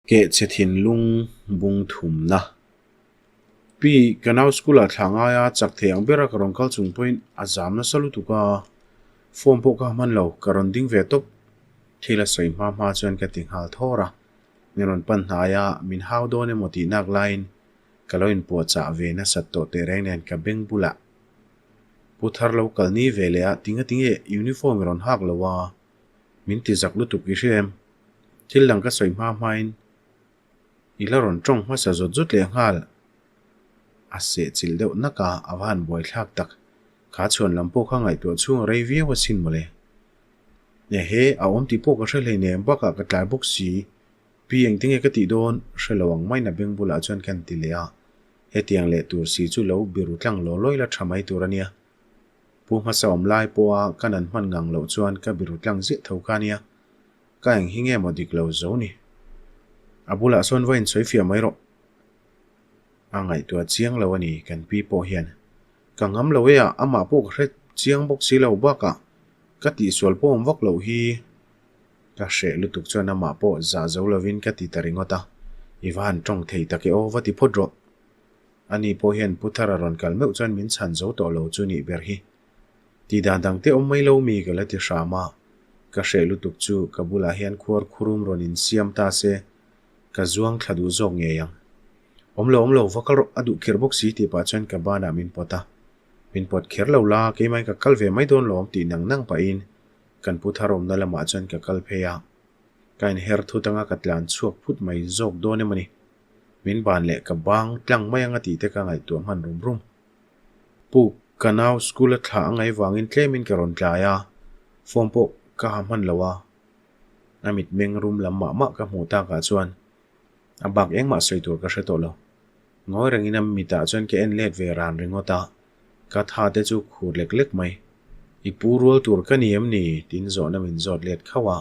Kehchhe thinlung bung thumna. Pi, ka nau school ah thla ngai a, chak thei ang ber a ka rawn kal chung pawhin a zam nasa lutuk a, form pawh ka hman lo, ka rawn ding ve tawp. Thil a sawi hma hma chuan ka ti nghal thawr a, min rawn pan hnai a, min hau dawn emaw tih nak laiin ka lo inpuahchah ve nasat tawh tehreng nen ka beng bulah Pu thar lo kal ni ve leh a, tinga tinge uniform i rawn hak lo a, min ti zak lutuk i hria em? Thil dang ka sawi hma hmain i la rawn tawng hmasa zawt zawt leh nghal. A seh chilh deuh nak a, a va han buaithlak tak. Kha chhuan lam pawh kha ngaihtuah chhung a rei viau asin mawle. Ehe, a awm tih pawh ka hre hleinem bakah ka tlai bawk si. Pi engtinge ka tih dawn hre lo ang maina beng bulah chuan ka han ti leh a. Hetiang leh tur si chu lo biru tlang law lawi la tha mai tur a nia. Pu hmasa awm lai pawha ka nan hman ngang loh chuan ka biru tlang ziah tho kha a nia. Ka eng hi nge maw dik lo zo ni? A bulah sawn va insawi fiah mai rawh. A ngaihtuah chiang lo a ni kan pi pawh hian. Ka ngam lo e a, amah pawh ka hre chiang bawk si lo bakah ka tihsual pawh awm vak loh hi. Ka hreh lutuk chuan amah pawh zah zo lovin ka ti ta ringawt a, I va han tawng thei tak e aw va ti phawt rawh. Ani pawh hian Pu Thara rawn kal meuh chuan min chhan zo tawh lo chu nih ber hi. Ti dan dang te awm mai lo mi ka la ti hram a, ka hreh lutuk chu ka bulah hian khuar khurum rawn insiam ta se ka zuang thla duh zawk ngei ang. Awm lo awm lo va kal rawh a duh kher bawk si tih pah chuan ka banah min pawt a, min pawt kher lo la keimahin ka kal ve mai dawn lawm tih nang nang pahin Kan pu thar awmna lamah chuan ka kal phei a, ka inher thut anga ka tlan chhuak phut mai zawk dawn em a ni. Min ban leh ka bang tlang mai anga tih te ka ngaihtuah hman rum rum. Pu, ka nau school a thlah a ngaih vangin tlemin ka rawn tlai a, form pawh ka ha hman lo a. A mitmeng rum lam mah mah ka hmuh takah chuan a bak engmah sawi tur ka hre tawh lo. Ngawi rengin a mitah chuan ka en let ve ran ringawt a, Ka tha te chu khur lek lek mai. I pu rual tur ka ni em ni? Tin zawhna min zawt let khauh a,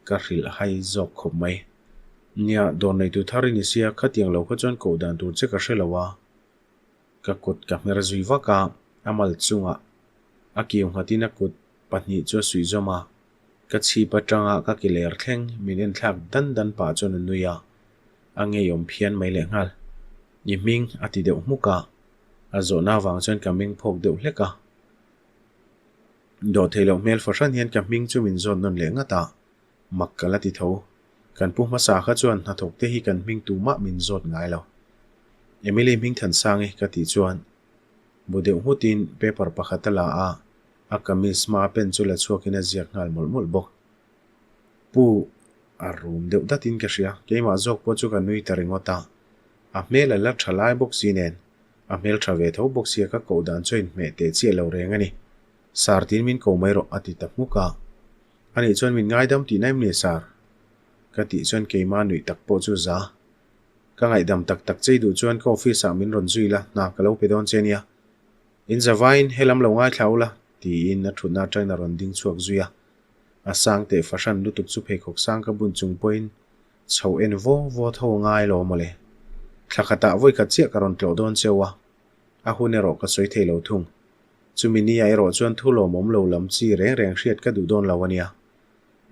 ka hrilh hai zawk khawp mai. Nia, dawr neitu thar i ni sia, khatiang lo kha chuan koh dan tur che ka hre lo a. Ka kut ka hmer zui vak a, a mal chungah a kiu nghatin a kut pahnih chu a suih zawm a. Ka chhip atanga ka ki ler thleng min enthlak dan dan pah chuan a nui a, a ngeiawm phian mai lehnghal. I hming a ti deuh hmuk a. A zawhna avang chuan ka meng phawk deuh hlek a. Dawh theih loh hmel fahran hian ka hming chu min zawt nawn leh ngat a, mak ka la ti tho. Kan pu hmasa kha chuan hnathawk te hi kan hming tumah min zawt ngai lo. Emily hming Thansangi ka tih chuan bu deuh nghutin paper pakhat a la a, a kamis hma pen chu la chhuakin a ziak nghal mawlh mawlh bawk. Pu a rum deuh datin ka hria, keimah zawk pawh chu ka nui ta ringawt a. A hmel a la tha lai bawk si nen, a hmel tha ve tho bawk sia ka koh dan chu a inhmeh teh chiah lo reng a ni. Sar tiin min ko mai rawh a ti ta hmuk a. Anih chuan min ngaidam tihna em ni Sar? Ka tih chuan keimah nuih tak pawh chu za. Ka ngaihdam tak tak chei duh chuan ka office ah min rawn zui la, hna ka lo pe dawn che nia. In zavaiin helam lo ngaithla ula tiin a thutna atangin a rawn ding chhuak zui a. A sang teh fahran lutuk chu pheikhawk sang ka bun chung pawhin Chho en vaw vaw tho a ngai lo mawle. Thla khatah vawi khat chiah ka rawn tlawh dawn cheu a, a hun erawh ka sawi thei lo thung. Chumi nia erawh chuan thu lawmawm lo lam chi reng reng hriat ka duh dawn lo a nia.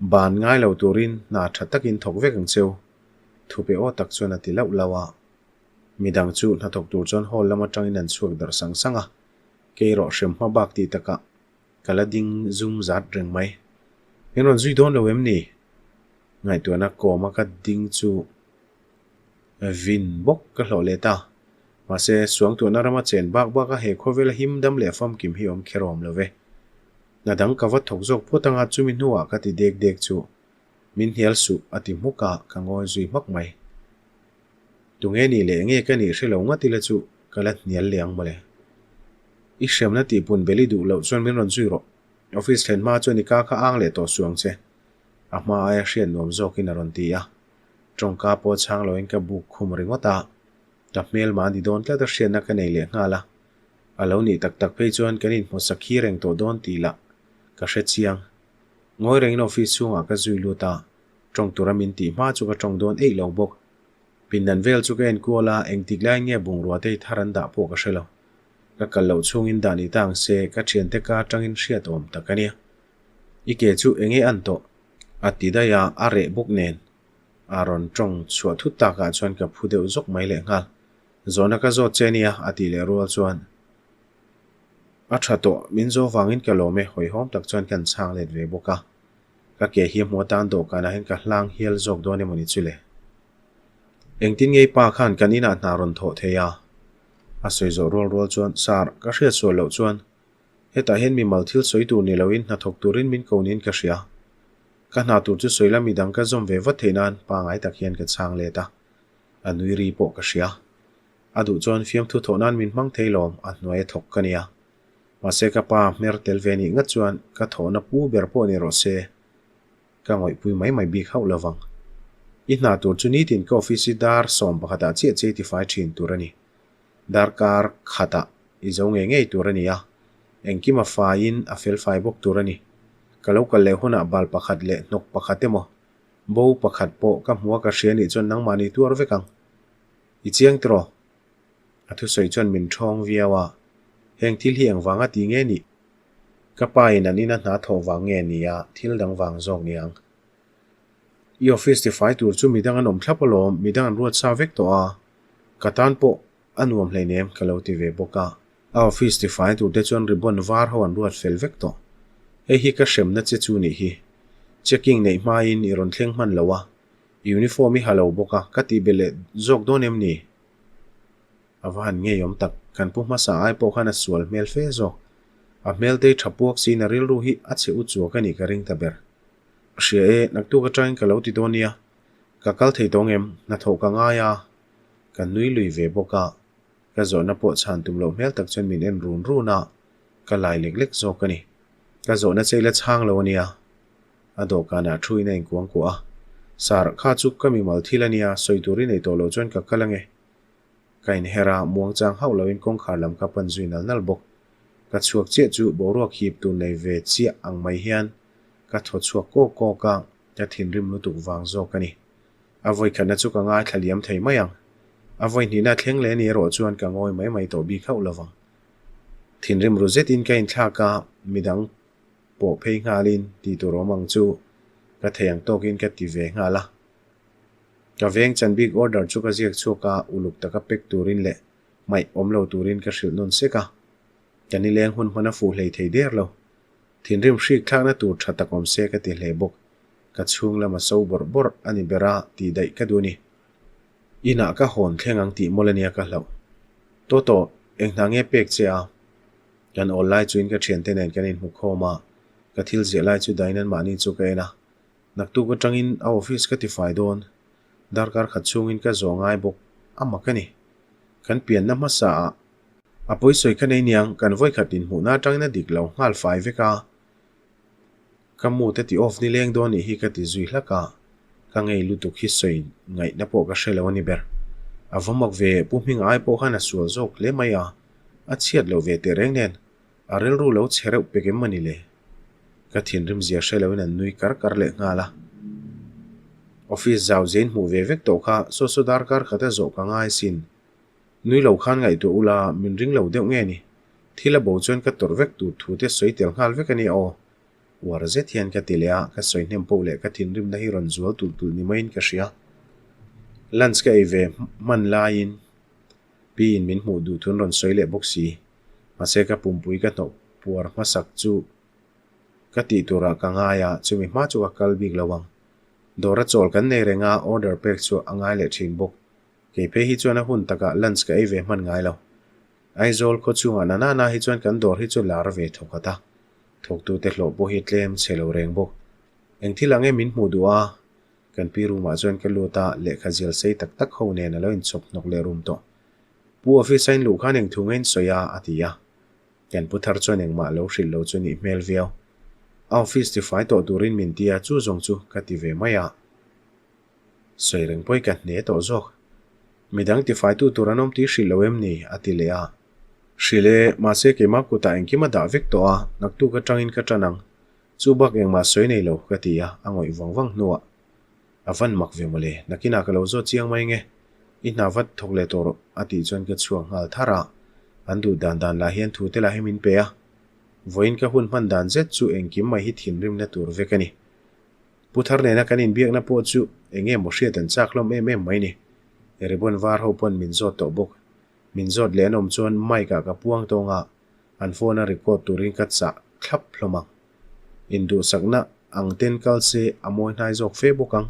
Ban ngai lo turin hna tha takin thawk vek ang cheu. Thupe aw tak chuan a ti lauh lauh a. Midang chu hnathawk tur chuan hall lam atangin an chhuak darh sang sang a, kei erawh hrem hma bak tih takah ka la ding zum zat reng mai. Min rawn zui dawn lo em ni? Ngaihtuahna kawma ka ding chu vin bawk ka hlawh leh ta. Mahse, suangtuahna rama chen bak baka he khawvela him dam leh famkim hi awm kher awm lo ve. Hna dang ka va thawk zawk phawt anga chumi hnuah ka ti dek dek chu min hnial suh a ti hmuk a, ka ngawi zui hmak mai. Tunge nih leh nge ka nih hre lo ngat ila chu ka la hnial leh ang mawle. I hriamna tihpun bel i duh loh chuan min rawn zui rawh. Office thlen hma chuan i ka kha ang leh tawh suh ang che. A hma aia hriat nuam zawkin a rawn ti a. Tawngka pawh chhang loin ka buk khum ringawt a. Ka hmelma a ni dawn tlat a hriatna ka nei leh nghal a. A lo nih tak tak phei chuan kan inhmu sakhi reng tawh dawn tih lah ka hre chiang. Ngawi rengin office chhungah ka zui lut a. Tawng tura min tih hma chu ka tawng dawn eih lo bawk. Pindan vel chu ka enkual a, engtik laiin nge bungrua te hi thar an dah pawh ka hre lo. Ka kal loh chhungin dah ni ta ang se, ka thiante ka atangin hriat awm tak a nia. I ke chu enge an tawh? A ti daih a, a reh bawk nen. A rawn tawng chhuah thut takah chuan ka phu deuh zawk mai lehnghal. Zawhna ka zawt che nia, a tih leh rual chuan a tha tawh, min zawh vangin ka lawm e, hawihhawm tak chuan kan chhang let ve bawk a. Ka ke hi a hmu atan dawhkanah hian ka hlang hial zawk dawn emaw ni chu le. Engtin ngei pa khan kan inah hna rawn thawh thei a? A sawi zawh rual rual chuan, Sir, ka hriat sual loh chuan hetah hian mimal thil sawi tur ni loin hnathawk turin min ko niin ka hria. Ka hna tur chu sawi la midang ka zawm ve vat theih nan pangai tak hian ka chhang let a, a nui ri pawh ka hria. A duh chuan fiamthu thawh nan min hmang thei lawm, a hnuai a thawk ka nia. Mahse ka pa hmer tel ve nih ngat chuan ka thawhna pu ber pawh ni rawh se, ka ngawihpui mai mai bik hauh lovang. I hna tur chu nitin ka office hi dar 11 ah chiah chiah i tifai thin tur a ni. Darkar khatah i zo ngei ngei tur a ni a, engkim a faiin a felfai bawk tur a ni. Ka lo kal leh hunah bal pakhat leh hnawk pakhat emaw, bo pakhat pawh ka hmu a ka hria nih chuan nangmahni tuar vek ang. I chiang tiraw? A thusawi chuan min ṭhawng viau a, heng thil hi engvanga ti nge nih? Ka pa in an ina hna thawh vang nge ni a, thil dang vang zawk ni ang. I office tifai tur chu midang an awm thlap alawm, midang an ruat sa vek tawh a, ka tan pawh a nuam hleinem ka lo ti ve bawk a. A office tifai tur te chuan ribbon var ho an ruat fel vek tawh. Hei hi ka hremna che chu nih hi. Checking neih hmain i rawn thleng hman lo a, uniform i ha lo bawk a, ka tih belh leh zawk dawn em ni? A va han ngeiawm tak, kan pu hmasa ai pawh khan a sual hmel fe zawk. A hmel te tha puak siin a rilru hi a chhe u chuak a nih ka ring ta ber. Hria e, naktuk atangin ka lo ti dawn nia. Ka kal thei tawng em? Hnathawh ka ngai a. Ka nui lui ve bawk a. Ka zawhna pawh chhan tum loh hmel tak chuan min en run run a, ka lai lek lek zawk a ni. Ka zawhna che ila chhang lo a nia. A dawhkanah thu in a inkuang kuah a. Sir, kha chu ka mimal thil a nia, sawi tur i nei tawh loh chuan ka kal ange. Ka inher a, muangchang hauh loin kawngkhar lam ka pan zui nal nal bawk. Ka chhuak chiah chu boruak hip tur nei ve chiah ang mai hian ka thaw chhuak kawk kawk a, ka thinrim lutuk vang zawk a ni. A vawikhatna chu ka ngaithla liam thei mai ang. A vawihnihna thleng leh ni erawh chuan ka ngawi mai mai tawh bik hauh lovang. Thinrim ru zetin ka inthlak a, midang pawh phei nghalin tih tur awm ang chu ka thei ang tawkin ka ti ve nghal a. Ka veng chan bik order chu ka ziak chhuak a, uluk taka pack turin leh hmaih awm lo turin ka hrilh nawn sek a. Ka nileng hun hman a fuh hlei thei der lo. Thinrim hrik thlakna tur tha tak awm se ka ti hle bawk. Ka chhung lam a so bawrh bawrh a ni ber a tih daih ka duh ni. Inah ka hawn thleng ang tih mawlh ania ka hlauh. Toto, eng hna nge pek che a? Kan awl lai chuin ka thiante nen kan inhmu khawm a, ka thil ziah lai chu dain anmahni chu ka en a. Naktuk atangin a office ka tifai dawn. Darkar khat chhungin ka zawh ngai bawk a mak a ni. Kan pianna hmasa ah a pawisawi ka nei niang kan vawikhat inhmuhna atangin a dik lo nghal fai vek a. Ka mood a ti off nileng dawn nih hi ka ti zui hlak a. Ka ngei lutuk hi sawi ngaihna pawh ka hre lo a ni ber. A va mak ve Pu Hminga ai pawh khan a sual zawk hle mai a, a chhiat loh ve tehreng nen. A rilru lo chhe reuh pek em a ni le? Ka thinrim zia hre loin an nui kar kar leh nghal a. Office zau zein hmuh ve vek tawh kha saw saw darkar khat a zawh ka ngai sin. Nui lo khan ngaihtuah ula min ring lo deuh nge ni? Thil a bo chuan ka tawrh vek tur thu te sawi tel nghal vek a nia aw. Uar zet hian ka ti leh a, ka sawi hnem poh leh ka thinrimna hi rawn zual tulh tulh ni maiin ka hria. Lunch ka ei ve hman laiin Piin min hmuh duh thun rawn sawi leh bawk si. Mahse ka pumpui ka hnawh puar hmasak chu ka tih turah ka ngai a, chumi hma chu ka kal bik lo ang. Dawra chawl kan nei reng a, order pek chu a ngai leh thin bawk. Kei phei hi chuan a hun takah lunch ka ei ve hman ngai lo. Aizawl khaw chungah na nana hi chuan kan dawr hi chu lar ve thawkhat a, thawktute hlawh pawh hi tlem chhe lo reng bawk. Eng thil ang em min hmuh duh a? Kan pi room ah chuan ka lut a, lehkha zial sei tak tak ho nen a lo inchhawp hnawk leh rum tawh. Pu office a inluh khan eng thu nge in sawi a? a ti a. Kan pu thar chuan engmah lo hrilh lo chu nih hmel viau. A office tifai tawh turin min ti a, chu zawng chu ka ti ve mai a. Sawi reng pawi ka hne tawh zawk. Midang tifaitu tur an awm tih hrilh lo em ni? a ti leh a. Hrilh e, mahse keimah kutah engkim a dah vek tawh a, naktuk atangin ka tan ang. Chu bak engmah sawi nei lo ka ti a, a ngawih vang vang hnuah A van mak ve mawle, nakinah ka lo zawt chiang mai nge, i hna vat thawk leh tawh rawh a tih chuan ka chhuak nghal thar a, an duh dan dan lah hian thu te lah hi min pe a, vawiin ka hun hman dan zet chu engkim mai hi thinrimna tur vek a ni. Pu Thar nena kan inbiakna pawh chu Eng nge maw hriat an chak hlawm em em mai ni. Ribbon var ho pawn min zawt tawh bawk. Min zawt leh an awm chuan mic ah ka puang tawng a, an phone a record turin ka chah thlap hlawm ang. Induhsakna ang ten kal se a mawi hnai zawk fe bawk ang.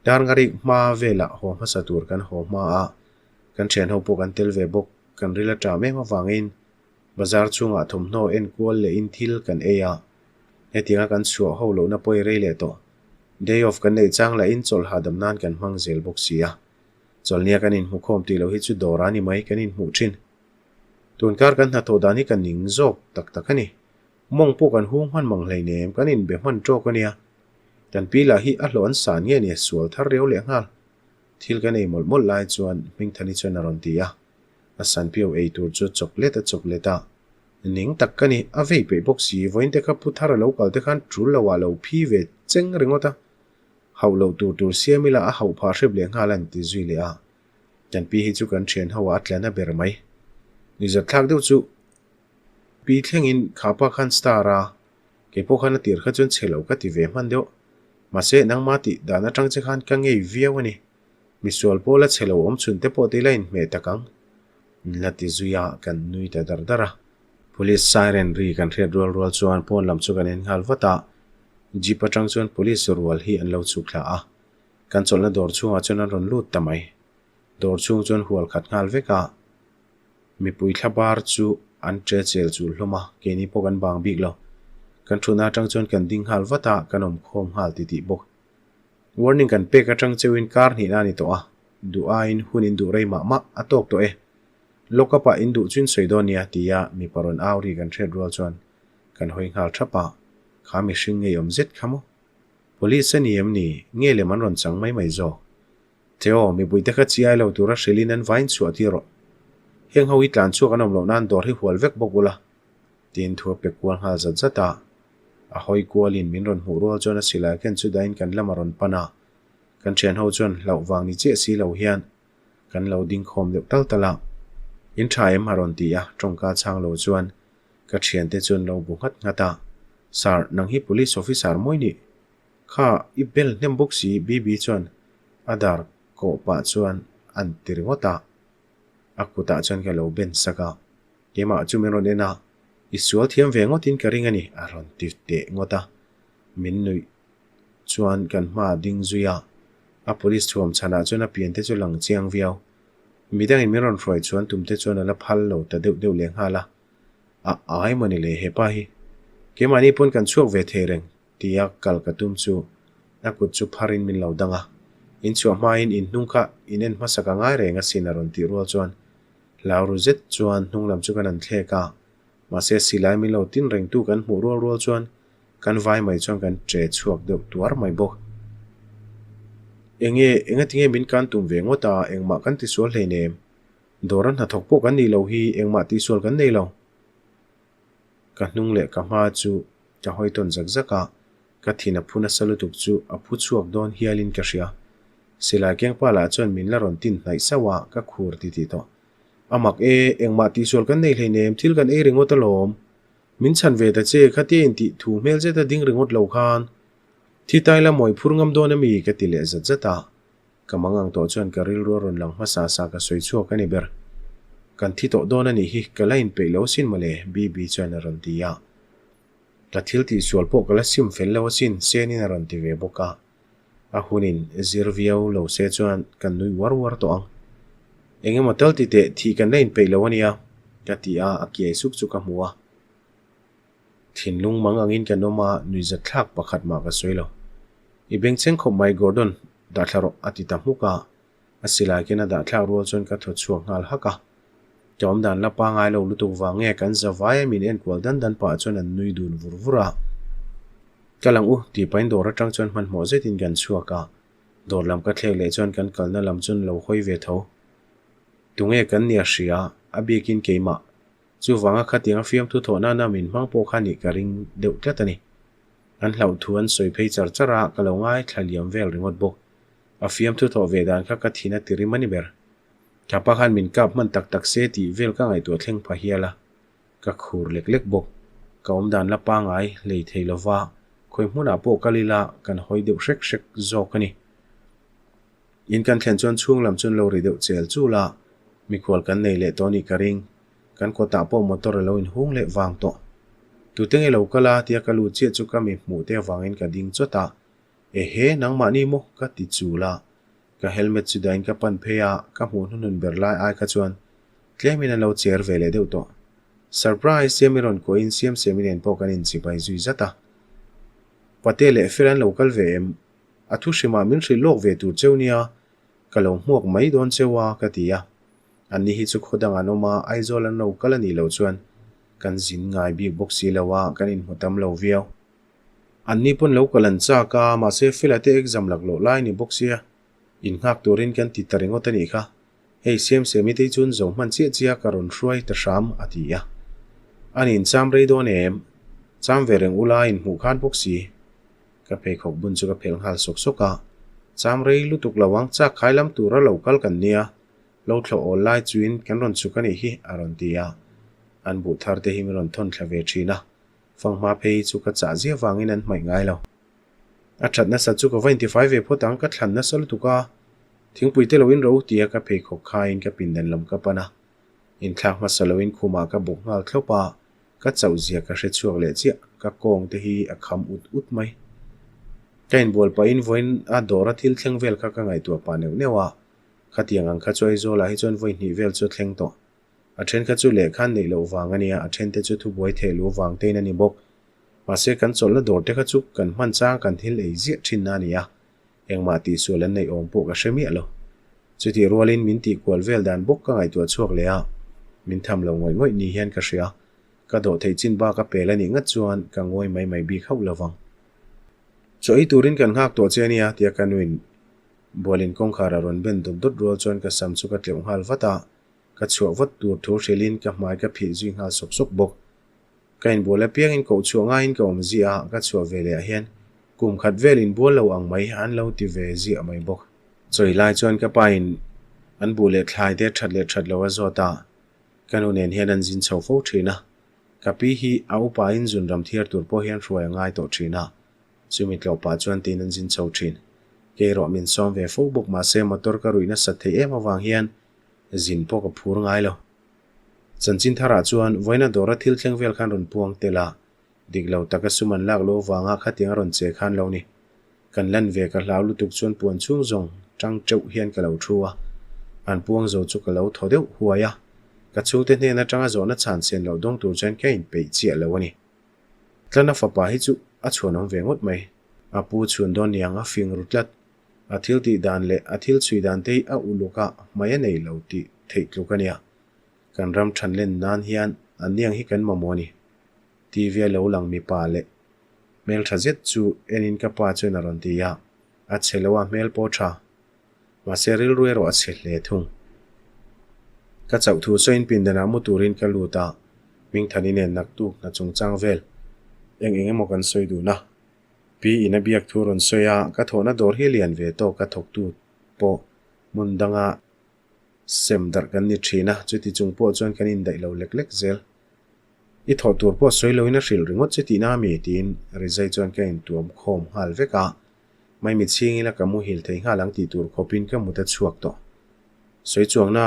Darngarik hma velah haw hmasa tur kan haw hma a, kan thian ho pawh kan tel ve bawk. Kan ril a ṭam em avangin bazar chhungah thawmhnaw enkual lehin thil kan ei a, hetianga kan chhuah ho lohna pawi rei leh tawh. Day off kan neih chang lahin chawlh hahdam nan kan hmang zel bawk si a. Chawlhnia kan inhmukhawm tih loh hi chu dawr a ni mai kan inhmuh thin. Tunkar kan hnathawh dan hi ka ning zawk tak tak a ni. Mawng pawh kan hung hman mang hleinem kan inbe hman tawk a nia. Kan pi lah hi a hlawh an san nge ni a sual thar riau leh nghal. Thil kan ei mawlh mawlh lai chuan Hmingthani chuan a rawn ti a. A sanpiau ei tur chu chawk let a chawk let a. Ning tak ka ni, a vei peih bawk si, vawiin te kha pu thar a lo kal te khan tul lo ah lo phi ve cheng ringawt a. Hauh loh tur tur siam ila a hauh phah hrep leh nghal an ti zui leh a. Kan pi hi chu kan thian ho ah a tla na ber mai. Nizat thlak deuh chu pi thlengin kha pa khan star a, kei pawh khan a tir kha chuan chhe lo ka ti ve hman deuh. Mahse nangma tih dan atang che khan ka ngei viau a ni. Misual pawh la chhe lo awm chhun te pawh ti la inhmeh tak ang. La ti zui a, kan nui ta dar dar a. Police siren ri kan hriat rual rual chuan pawn lam chu kan en nghal vat a, jeep atang chuan police rual hi an lo chhuk thla a. Kan chawlhna dawr chhungah chuan an rawn lut ta mai. Dawr chhung chuan hual khat nghal vek a, mipui thla bar chu an ṭe chel chul hlawm a, keini pawh kan bang bik lo. Kan thutna atang chuan kan ding nghal vat a, kan awm khawm nghal titih bawk. Warning kan pek atang cheuhin kar hnihna a ni tawh a, duh aiin hun in duh rei mah mah a tawk tawh e. Lock up ah in duh chuin sawi dawn nia tia mipa rawn au ri kan hriat rual chuan kan hawi nghal thap a, kha mihring ngeiawm zet kha maw? Police a ni em ni? Nge lem an rawn chang mai mai zawk? Theo, mipui te kha chiai lo tura hrilhin an vain chhuah tir rawh. Heng ho hi tlan chhuak an awm loh nan dawr hi hual vek bawk ula. Tiin thu a pe kual nghal zat zat a. A hawi kualin min rawn hmuh rual chuan a silai ken chu dahin kan lam a rawn pan a. Kan thian ho chuan hlauh vang ni chiah si lo hian kan lo ding khawm deuh tal tal a. In tha em a rawn ti a, tawngka chhang lo chuan ka thiante chuan lo bu nghat nghat a. Sir, nang hi police officer mawi nih? Kha, i bel hnem bawk si BB chuan a dar kawh pah chuan an ti ringawt a. A kutah chuan ka lo ben sak a. Keimah chu min rawn en a, I sual thiam ve ngawtin ka ring a ni, a rawn ti teh ngawt a. Min nuih chuan kan hma a ding zui a, a police thuam chhanah chuan a pian te chu lang chiang viau. Midangin min rawn hruai chuan tum te chuan a la phal lo ta deuh deuh leh nghal a. A ai mawni le hepa hi. Keimahni pawn kan chhuak ve thei reng, tia kal ka tum chu a kut chu pharin min lo dang a. In chhuah hmain in hnung kha in en hmasa ka ngai reng asin a rawn tih rual chuan Hlau ru zet chuan hnung lam chu kan han thlek a, mahse silai min lo tin rengtu kan hmuh rual rual chuan kan vai mai chuan kan che chhuak deuh tuar mai bawk. Enge, engatinge min kan tum ve ngawt a, engmah kan tisual hleinem. Dawra hnathawk pawh kan nih loh hi engmah tihsual kan nei lo. Ka hnung leh ka hma chu ka hawi tawn zak zak a, ka thin a phu nasa lutuk chu a phu chhuak dawn hialin ka hria. Silai kengpa lah chuan min la rawn tin hnaih sauh a, ka khur ti tih tawh. A mak e, engmah tihsual kan nei hleinem, thil kan ei ringawt alawm. Min chhan ve ta che, khatia intih thu hmel zeta ding ringawt lo khan. Thi tai la mawi phur ngam dawn ami? ka ti leh zat zat a. Ka mang ang tawh chuan ka rilru a rawn lang hmasa sa ka sawi chhuak a ni ber. Kan thi tawh dawn a nih hi, ka la inpeih lo asin mawle, BB chuan a rawn ti a. Ka thil tihsual pawh ka la sim fel lo asin, Senin a rawn ti ve bawk a. A hunin zir viau lo se chuan kan nui uar uar tawh ang. Eng emaw tal ti teh thih kan la inpeih lo a nia, ka ti a, a kiai suk chu ka hmu a. Thinlung mang angin kan awm a, nuihzat thlak pakhat mah ka sawi lo. I bengchheng khawp mai Gordon, dah thla rawh, a ti ta hmuk a. A silai ken a dah thlak rual chuan ka thaw chhuak nghal hak a. Ka awmdan la pangai lo lutuk vang nge kan za vai a min enkual dan dan pah chuan an nui dun vur vur a. Ka lang u, tih pahin dawr atang chuan hmanhmawh zetin kan chhuak a. Dawr lam ka thlek leh chuan kan kalna lam chuan lo hawi ve tho. Tunge kan nia hria, a biakin keimah. Chuvanga khatianga fiamthu thawh nana min hmang pawh kha nih ka ring deuh tlat a ni. An hlauh thu an sawi phei char char a, ka lo ngaithla liam vel ringawt bawk. A fiamthu thawh ve dan kha ka thin a ti rim a ni ber. Thapa khan min kap hman tak tak se tih vel ka ngaihtuah thleng pha hial a, ka khur lek lek bawk. Ka awmdan la pangai hlei thei lova, khawi hmunah pawh kal ila kan hawi deuh hrek hrek zawk a ni. In kan thlen chuan chhung lam chu an lo ri deuh chel chul a, mikhual kan nei leh tawh a nih ka ring. Kan kawtah pawh motor a lo inhung leh vang tawh. Tute nge lo kal a tia ka lut chiah chu ka mi hmuh te avangin ka ding chawt a, Ehe, nangmahni maw? ka ti chul a. Ka helmet chu dahin ka pan phei a, ka hmuh hnuhnun ber lai ai kha chuan tlemin an lo cher ve leh deuh tawh. Surprise Siami rawn kuahin Siam Siami nen pawh kan inchibai zui zat a. Pate leh Fel an lo kal ve em? A thu hrimah min hrilh lawk ve tur cheu nia, ka lo hmuak mai dawn cheu a, ka ti a. Anni hi chu khaw dang an awm a, Aizawl an lo kal a nih loh chuan kan zin ngai bik bawk si lo a, kan inhmu tam lo viau. Anni pawn lo kal an chak a, mahse Fela te exam laklawh lai ni bawk sia, innghak turin kan ti ta ringawt a nih kha. Hei Siamsiami te hi chuan zo hman chiah chiah ka rawn hruai ta hram a ti a. A nin cham rei dawn em? Cham ve reng ula inhmuh khan bawk si. Ka pheikhawk bun chu ka phelh nghal sawk sawk a. Cham rei lutuk lo ang, chak khai lam tura lo kal kan nia, lo thlawh awl lai chuin kan rawn chhuk a nih hi a rawn ti a. An buh thar te hi min rawn thawn thla ve thin a. Fanghma phei hi chu ka chah ziah vangin an hmaih ngai lo. A that nasa chu ka va intifai ve phawt ang, ka thlan nasa lutuk a. Thingpui te loin ro tia ka pheikhawk khaiin ka pindan lam ka pan a. Inthlak hmasa loin khumah ka bawk nghal thlawp a, ka chauh zia ka hre chhuak leh chiah, ka kawng te hi a kham ut ut mai. Ka inbual pahin vawiin a dawra thil thleng vel kha ka ngaihtuah pah neuh neuh a, khatiang ang kha chu Aizawlah hi chuan vawi hnih vel chu a thleng tawh. A then kha chu lehkha an neih loh vang a nia, a then te chu thubuai theh lu vang tein a ni bawk. Mahse kan chawlhna dawr te kha chu kan hman chang kan thil ei ziah thinna a ni a, engmah tihsual an neih awm pawh ka hre miah lo. Chutih rualin min tihkual vel dan bawk ka ngaihtuah chhuak leh a, min tham lo ngawih ngawih ni hian ka hria. Ka dawh theih chin bak a pel a nih ngat chuan ka ngawi mai mai bik hauh lo vang. Chaw ei turin kan nghak tawh che a nia tia ka nuin bualin kawngkhar a rawn ben dawt dawt rual chuan ka sam chu ka tleuh nghal vat a, Ka chhuah vat tur thu hrilhin ka hmai ka phih zui nghal sawk sawk bawk. Ka inbual apiangin koh chhuah ngaiin ka awm ziah a, ka chhuah ve leh ah hian kum khat vel inbual lo ang mai an lo ti ve ziah mai bawk. Chawi lai chuan ka pa in an buh leh thlai te that leh that lo a zawt a, ka nu nen hian an zin chho fo thin a. Ka pi hi a upa in zunram thiar tur pawh hian hruai a ngai tawh thin a, chumi tlawh pah chuan tiin an zin chho thin. Kei erawh min sawm ve fo bawk mahse motor ka ruih nasat theih em avang hian Zin pawh ka phur ngai lo. Chanchin tharah chuan vawiina dawra thil thleng vel khan rawn puang tel a, dik lo taka sum an lak loh avanga khatiang a rawn che khan lo ni. Kan lan ve ka hlau lutuk chuan puan chhung zawng tang teuh hian ka lo thu a, an puang zo chu ka lo thaw deuh huai a, ka chhungte hnen atanga zawhna chhan sen loh dawng tur chuan ka inpeih chiah lo a ni. Tlana fapa hi chu a chhuanawm ve ngawt mai. A pu chhun dawn niang a fing ru tlat. A thil tih dan leh a thil chhui dan te hi a uluk a, hmai a nei lo tih theih tluk a nia. Kan ram than len nan hian an niang hi kan mamawh a ni. TV a lo lang mipa leh hmeltha zet chu enin ka pa chuan a rawn ti a, a chhe lo a hmel pawh tha. Mahse rilru erawh a chhe hle thung. Ka chauh thu sawiin pindanah mu turin ka lut a, Hmingthani nen naktuk hna chungchang vel eng eng emaw kan sawi dun a. Pi in a biak thu rawn sawi a, ka thawhna dawr hi lian ve tawk ka thawktu pawh hmun danga sem darh kan ni thin a, chuti chung pawh chuan kan indaih lo lek lek zel. I thawh tur pawh sawi loin a hrilh ringawt che tihna a mi? tiin Rizai chuan ka intuam khawm nghal vek a, Maimi chhing ila ka muhil thei nghal ang tih tur khawpin ka mut a chhuak tawh. Sawi chuangna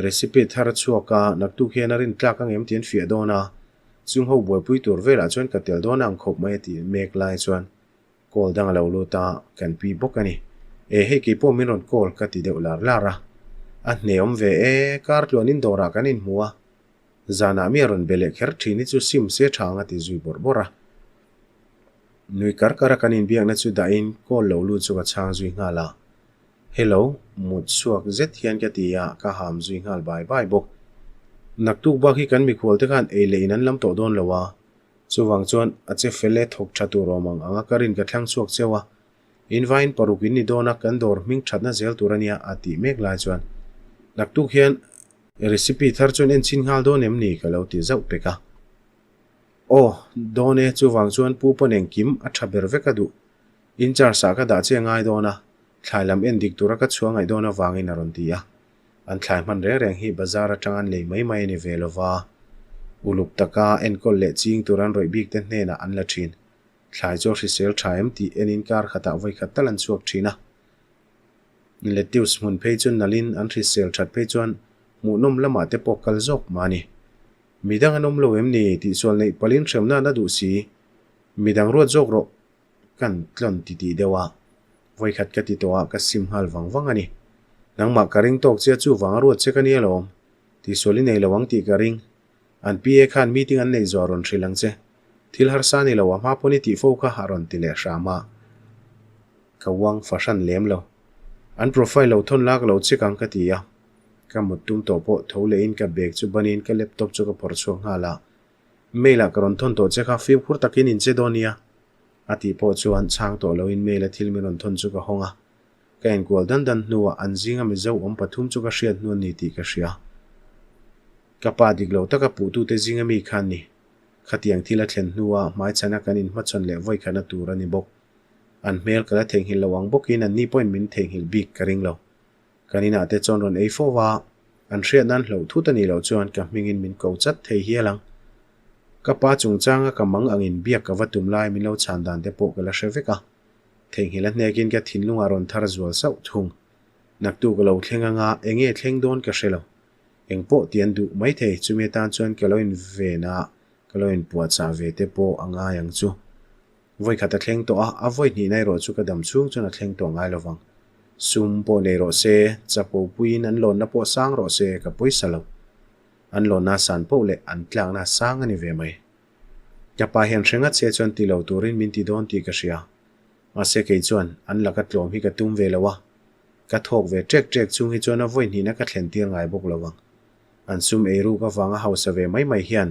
Recipe thar a chhuak a, naktuk hian a rin tlak ang em tih an fiah dawn a, chung ho buaipui tur velah chuan ka tel dawn ang khawp mai a tih mek lai chuan call dang a lo lut a, kan pi bawk a ni. E hei kei pawh min rawn call ka ti deuh lar lar a, a hneawm ve e, kar tluanin dawrah kan inhmu a, zanah mi a rawn be leh kher thin hi chu sim se tha ang a ti zui bawrh bawrh a. Nui kar kar a kan inbiakna chu dahin call lo lut chu ka chhang zui nghal a. Hello, mut chhuak zet hian ka ti a, ka ham zui nghal bai bai bawk. Naktuk bak hi kan mikhual te khan ei leh in an lam tawh dawn lo a, chuvang chuan a che fel e thawk tha tur awm ang ang a ka rin ka thlang chhuak cheu a, in vain paruk in ni dawn a kan dawr hming thatna zel tur a nia a tih mek lai chuan naktuk hian recipe thar chuan en chhin nghal dawn em ni ka lo ti zauh pek a. Aw, dawn e, chuvang chuan pu pawn engkim a tha ber vek a duh. In charge ah ka dah che ngai dawn a, thlai lam en dik tura ka chhuah ngaih dawn avangin a rawn ti a. An thlai hman reng reng hi bazar atang an lei mai mai a ni ve lo va, uluk taka enkawl leh ching tur an rawih bik te hnenah an la thin. Thlai chu a hrisel tha em tih enin kar khatah vawikhat tal an chhuak thin a. Lettuce hmun phei chu nalhin an hrisel that phei chuan hmuhnawm lamah te pawh kal zawk mah a ni. Midang an awm lo em ni tihsual neih palhin hremna an a duh si. Midang ruat zawk rawh kan tlawn ti tih deuh a, vawikhat ka ti tawh a ka sim nghal vang vang a ni. Nangmah ka ring tawk che a chuvang a ruat che ka nia lawm. Tihsual i nei lo ang tih ka ring. An PA khan meeting an neih zawh a rawn hrilh ang che. Thil harsa ni lo a hma pawn i tih fo kha a rawn ti leh hram a. Ka uang fahran lem lo. An profile lo thawn la ka lo check ang ka ti a. Ka mut tum tawh pawh tho lehin ka bag chu banin ka laptop chu ka phawrh chhuak nghal a. Mail ah ka rawn thawn tawh che kha fimkhur takin in che dawn nia. A tih pawh chuan chhang tawh loin mail a thil min rawn thawn chu ka hawng a. Ka enkual dan dan hnuah an zinga Mizo awm pathum chu ka hriat hnu a ni tih ka hria. Ka pa dik lo taka puhtute zinga mi khan ni. Khatiang thil a thlen hnua hmaichhana kan inhmachhawn leh vawikhatna tur a ni bawk. An hmel ka la theihnghilh lo ang bawkin an ni pawhin min theihnghilh bik ka ring lo. Kan inah te chuan rawn ei fo va, an hriat nan hloh thut a nih loh chuan ka hmingin min ko chat thei hial ang. Ka pa chungchanga ka mang angin biak ka va tum lai min lo chhan dan te pawh ka la hre vek a. Theihnghilh a hnekin ka thinlungah rawn thar zual sauh thung. Naktuk a lo thleng anga enge thleng dawn ka hre lo. Eng pawh ti an duh mai thei, chumi atan chuan ka lo inven a, ka lo inpuahchah ve te pawh a ngai ang chu. Vawi khat a thleng tawh a, a vawi hnihna erawh chu ka dam chhung chuan a thleng tawh ngai lovang. Sum pawh nei rawh se, chapo puiin an lawnna pawh sang rawh se, ka pawisa lo. An lawnna san poh leh an tlakna sang a ni ve mai. Ka pa hian hre ngat se chuan ti lo turin min ti dawn tih ka hria. Mahse kei chuan an laka tlawm hi ka tum ve lo a, Ka thawk ve ṭek ṭek chung hi chuan a vawi hnihna ka thlen tir ngai bawk lo ang. An sum ei ruk avanga hausa ve mai mai hian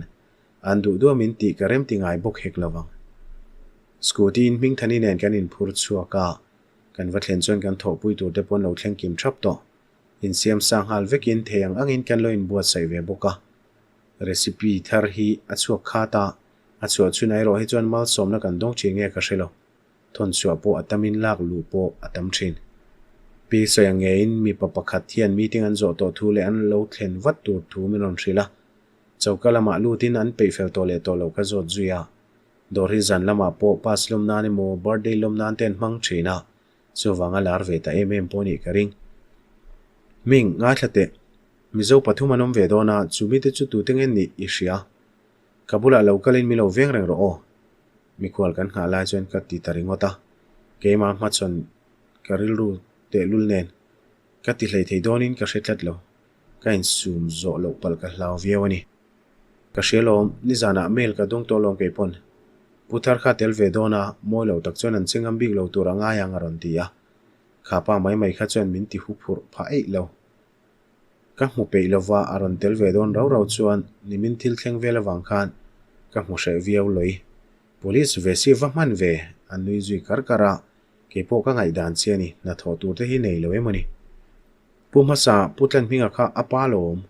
an duh duah min tih ka remti ngai bawk hek lo ang. Scooty in Hmingthani nen kan inphur chhuak a, kan va thlen chuan kan thawhpui tur te pawn lo thleng kim ṭhap tawh. Insiam sa nghal vekin thei ang angin kan lo inbuatsaih ve bawk a. Recipe thar hi a chhuak khat a, a chhuah chhunah erawh hi chuan malsawmna kan dawng ṭhin nge ka hre lo. Thawnchhuah pawh a tamin lak luh pawh a tam thin. Pi Sawi ngeiin mipa pakhat hian meeting an zawh tawh thu leh an lo thlen vat tur thu min rawn hrilh a. Choka lamah lutin an peih fel tawh leh tawh loh ka zawt zui a. Dawr hi zan lamah pawh pass lawm nan emaw birthday lawm nan te an hmang thin a, chuvang a lar ve ta em em pawh nih ka ring. Ming, ngaithla teh. Mizo pathum an awm ve dawn a, chu mite chu tute nge nih i hria? Ka bulah lo kalin min lo veng reng rawh aw. Mikhual kan nghah lai chuan ka ti ta ringawt a, keimah hmachhawn ka rilru tehlul nen ka ti hlei thei dawnin ka hre tlat lo, ka insum zawh loh palh ka hlau viau a ni. Ka hria lawm, nizanah mail ka dawng tawh lawm kei pawn. Pu Thar kha tel ve dawn a, mawi lo tak chuan an che ngam bik lo tur a ngai ang a rawn ti a, kha pa mai mai kha chuan min ti hu phurh phah eih lo. Ka hmu peih lova a rawn tel ve dawn rau rau chuan nimin thil thleng vel avang khan ka hmu hreh viau lawih. Police ve si va hman ve an nui zui kar kar a, keipawh ka ngaihdan che a ni, hnathawh tur te hi nei lo em a ni. Pu hmasa Pu Tlanhminga kha a pa lo awm,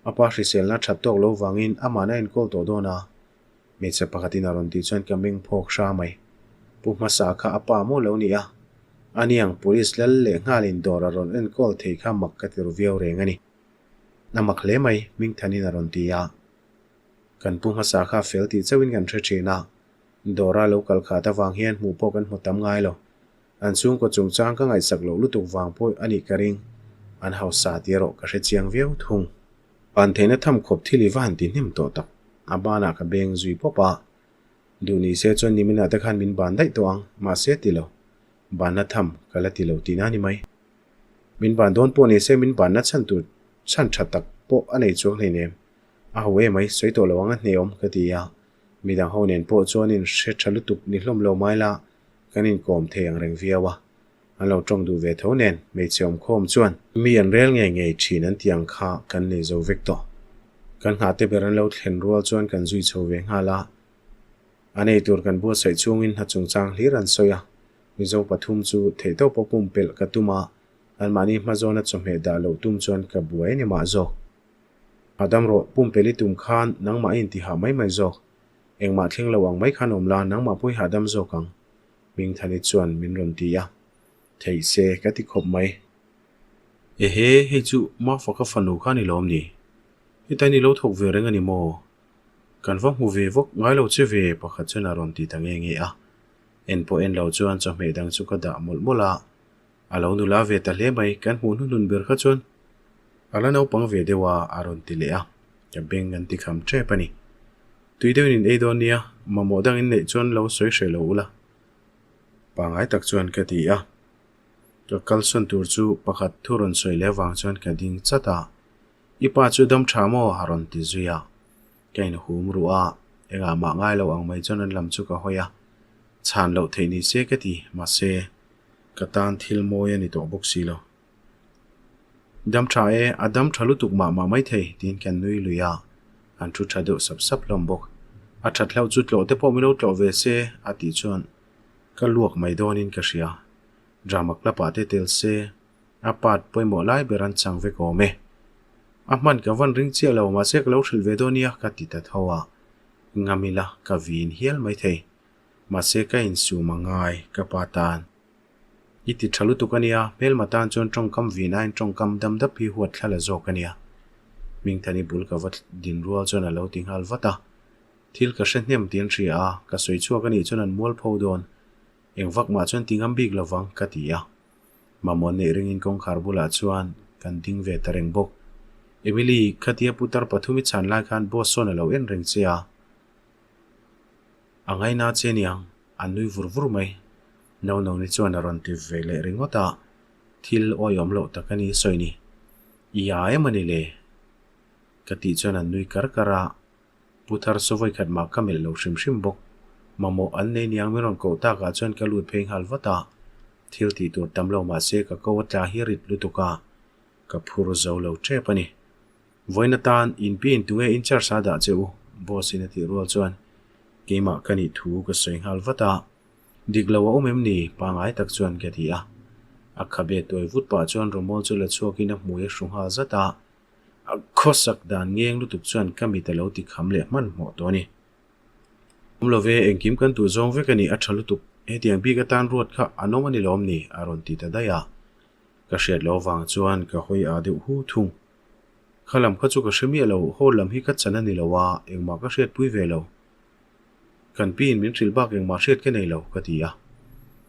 a pa hriselna that tawk lo vangin amahna enkawl tawh dawn a, Hmeichhe pakhatin a rawn tih chuan ka meng phawk hra mai. Pu hmasa kha a pa maw lo ni a? Aniang police lal leh nghalin dawr a rawn enkawl thei kha mak ka ti ru viau reng a ni. A mak hle mai, Hmingthanin a rawn ti a. Kan pu hmasa kha fel tih chauhin kan hre thin a, dawra lo kal khat avang hian hmuh pawh kan hmu tam ngai lo. An chhungkaw chungchang ka ngaihsak loh lutuk vang pawh a nih ka ring. An hausa tih erawh ka hre chiang viau thung. Pan theihna tham khawp thil i va han ti hnem tawh tak. A banah ka beng zui pawp a. Duh ni se chuan niminah te khan min ban daih tawh ang, mahse ti lo. Banna tham ka la ti lo tihna a ni mai. Min ban dawn pawh ni se min banna chhan tur chhan tha tak pawh a nei chuang hleinem. A ho emai, sawi tawh lo ang a hneawm ka ti a. Midang ho nen pawh chuan in hre tha lutuk ni hlawm lo mai la, kan inkawm thei ang reng viau a. An lo tawng duh ve tho nen, hmeichhe awmkhawm chuan mi an rel ngei ngei thin an tih ang kha kan nei zo vek tawh. Kan nghah te ber an lo thlen rual chuan kan zui chho ve nghal a. An ei tur kan buatsaih chungin hna chungchang hlir an sawi a, Mizo pathum chu theihtawpa pumpelh ka tum a, anmahni hmazawna chawhmeh dah loh tum chuan ka buai a ni mah zawk. Hahdam rawh, pumpelh i tum khan nangmah i intihah mai mai zawk. Engmah thleng lo ang mai khan awm la, nangmah pawh i hahdam zawk ang. Hmingthani chuan min rawn ti a, Theih se ka ti khawp mai. Ehe, hei chu Mafaka fanu kha ni lawm ni? Hetain i lo thawk ve reng a ni maw? Kan va hmu ve vawk ngai lo che ve pakhat chuan a rawn ti ta nge nge a. En pawh en lo chuan chawhmeh dang chu ka dah mawlh mawlh a. A lo nula ve ta hle mai, kan hmuh hnuhnun ber kha chuan a la naupang ve deuh a, a rawn ti leh a, ka beng an ti kham tep a ni. Tui deuhin in ei dawn nia, mamawh dang in neih chuan lo sawi hreh lo ula. Pangai tak chuan ka ti a, ka kalsawn tur chu pakhat thu rawn sawi leh avang chuan ka ding chat a, I pa chu dam tha maw? a rawn ti zui a, ka inhum ruh a, engah mah ngai lo ang mai chuan an lam chu ka hawi a, chhan loh theih ni se ka ti, mahse ka tan thil mawi a ni tawh bawk si lo. Dam tha e, a dam tha lutuk mah mah maithei, tiin kan nui lui a, an thu tha deuh sap sap hlawm bawk. A that hlauh chu tlawh te pawh min lo tlawh ve se, a tih chuan ka luak mai dawnin ka hria. Drama club ah te tel se, a part pawimawh lai ber an chang vek awm e. A hman ka van ring chiah lo, mahse ka lo hrilh ve dawn nia, ka ti ta tho a. Ngam ila, ka vin hial maithei. Mahse ka insum a ngai, ka pa tan. I ti tha lutuk a nia, hmelma tan chuan tawngkam vin aiin tawngkam dam dap hi huat thla la zawk a nia. Hmingthani bul ka va din rual chuan a lo ti nghal vat a. Thil ka hre hnem tih an hria a, ka sawi chhuak a nih chuan an mual pho dawn. Eng vak mah chuan ti ngam bik lo vang, ka ti a. Mamawh neih ringin kawngkhar bulah chuan kan ding ve ta reng bawk. Emily, khatia putar pathum i chhan lai khan boss sawn a lo en reng che a. A ngaina che niang, a nui vur vur mai. No no ni chuan a rawn ti ve leh ringawt a, thil awihawm loh tak a ni sawi ni. I a em a ni le? Ka tih chuan an nui kar kar a, Pu Thar saw vawikhat mah ka melh lo hrim hrim bawk. Mamawh an nei niang min rawn koh takah chuan ka lut phei nghal vat a, thil tih tur tam lo mah se ka ko a tla hi rit lutuk a, ka phur zo lo tep a ni. Vawiin atan inpi in tunge in charge a dah che u? Boss in a tih rual chuan keimah ka nih thu ka sawi nghal vat a. Dik lo a awm em ni? Pangai tak chuan ka ti a. A khabe tuai vut pah chuan rawmawl chu la chhuakin a hmui a hru nghal zat a. A khawsak dan ngeng lutuk chuan ka mit a lo ti kham leh hmanhmawh tawh a ni. Awm lo ve, engkim kan duh zawng vek a ni, a tha lutuk. Hetiang bik atan ruat kha an awm a ni lawm ni? A rawn ti ta daih a. Ka hriat loh avang chuan ka hawi aa deuh hu thung. Kha lam kha chu ka hre miah lo, hall lam hi ka chan a ni lo a, engmah ka hriatpui ve lo. Kan piin min hrilh bak engmah hriat ka nei lo, ka ti a.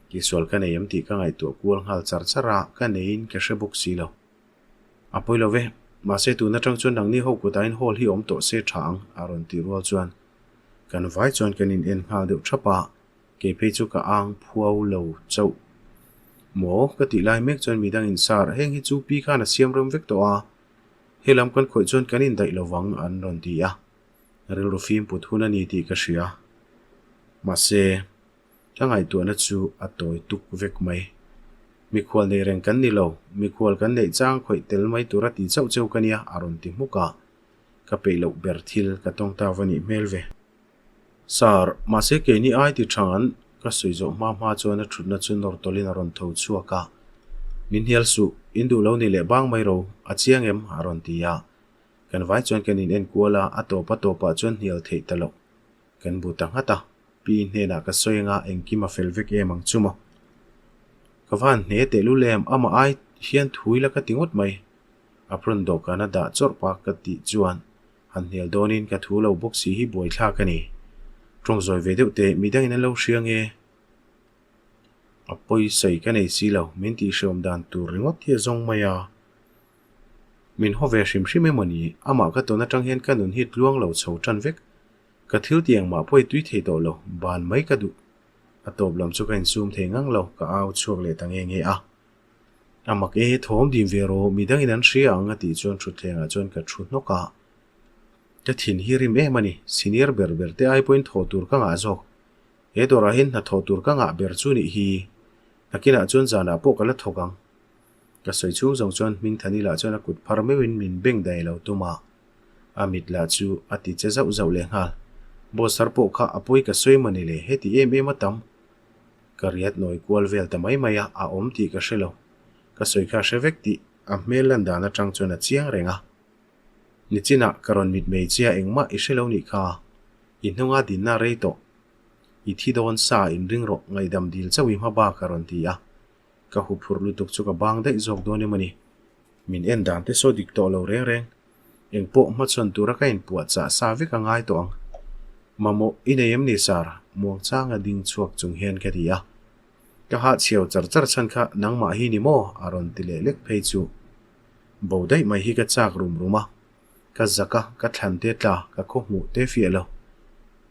Tihsual ka nei em tih ka ngaihtuah kual nghal char char a, ka neiin ka hre bawk si lo. A pawi lo ve, mahse tun atang chuan nangni ho kutahin hall hi awm tawh se tha ang, a rawn tih rual chuan kan vai chuan kan in en nghal deuh thap a, kei phei chu ka ang phuau lo chauh. Maw? Ka tih lai mek chuan midang in sar, heng hi chu pi khan a siam rem vek tawh a, helam kan khawih chuan kan indaih lo vang an rawn ti a. Rilru fim put hun a ni tih ka hria. Mahse, ka ngaihtuahna chu a tawi tuk vek mai. Mikhual neih reng kan ni lo, mikhual kan neih chang khawih tel mai tura ti chauh cheu ka nia, a rawn ti hmuk a. Ka peih loh ber thil ka tawng ta va nih hmel ve. Sir, mahse keini ai ti thang an ka sawi zawh hma hma chuan a thutna chu nawr tawlhin a rawn tho chhuak a. Min hnial suh, in duh lo ni leh bang mai ro, a chiang em? a rawn ti a. Kan vai chuan kan in enkual a, a tawp a tawpah chuan hnial theih ta loh. Kan bu ta nghat a, pi hnenah ka sawi anga engkim a fel vek em ang chu maw. Ka van hne tehlul em, amah ai hian thui la ka ti ngawt mai. Apron dawhkan a dah chawrh pa ka tih chuan han hnial dawnin ka thu lo bawk si hi buaithlak a ni. Tawng zawi ve deuh teh, midangin an lo hria nge? A pawi sawi ka nei si lo, min tihhreawm dan tur ringawt hi a zawng mai a. Min haw ve hrim hrim emaw ni? Amah ka tawn atang hian ka nun hi tluang lo chho tan vek. Ka thil ti engmah pawh i tui thei tawh lo, ban mai ka duh. A tawp lam chu ka insum thei ngang lo, ka au chhuak leh ta nge nge a. A mak e, thawm dim ve rawh, midangin an hria ang a tih chuan thutthlengah chuan ka thu hnawk a. Ka thin hi rim em a ni, senior ber ber te ai pawhin thawh tur ka ngah zawk. He dawrah hian hna thawh tur ka ngah ber chu nih hi. Nakinah chuan zanah pawh ka la thawk ang. Ka sawi chhung zawng chuan Hmingthani lah chuan a kut phar meuhin min beng dai lo tum a, a mit lah chu a ti che zauh zauh leh nghal. Boss thar pawh kha a pawi ka sawi maw ni le, heti em em a tam. Ka riat nawi kual vel ta mai mai a, a awm tih ka hre lo. Ka sawi kha a hre vek tih a hmel lan dan atang chuan a chiang reng a. Nichinah ka rawn mitmei chia engmah i hre lo nih kha, i hnunga dinna rei tawh. I thi dawn sa inring rawh ngaihdam dil chauh i hma bak a rawn ti a. Ka hu phurh lutuk chu ka bang daih zawk dawn em a ni. Min en dan te saw dik tawh lo reng reng. Eng pawh hmachhawn tura ka inpuah chah sa vek a ngai tawh ang. Mamawh i nei em ni Sir? Muangchanga ding chhuak chung hian ka ti a. Ka hahchhiau char char chhan kha nangmah hi ni maw? a rawn ti leh lek phei chu. Bo daih mai hi ka chak rum rum a. Ka zak a, ka thlan te tla, ka khaw hmuh te fiah lo.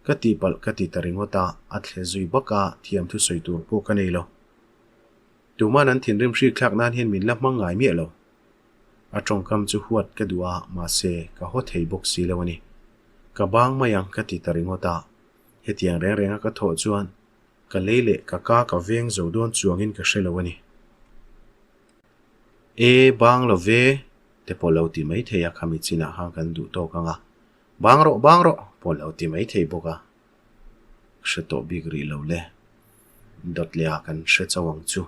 Ka tihpalh ka ti ta ringawt a, a thle zui bak a, thiam thusawi tur pawh ka nei lo. Tuman an thinrim hrik thlak nan hian min la hmang ngai miah lo. A tawngkam chu huat ka duh a, mahse, ka haw thei bawk si lo a ni. Ka bang mai ang ka ti ta ringawt a. Hetiang reng renga ka thawh chuan ka lei leh ka ka ka veng zo dawn chuangin ka hre lo a ni. E, bang lo ve, te pawh lo ti mai thei a, khami chinah khan kan duh tawk ang a. Bang rawh, bang rawh, pawh lo ti mai thei bawk a. Hre tawh bik rih lo le. Dawt leh ah kan hre chauh ang chu.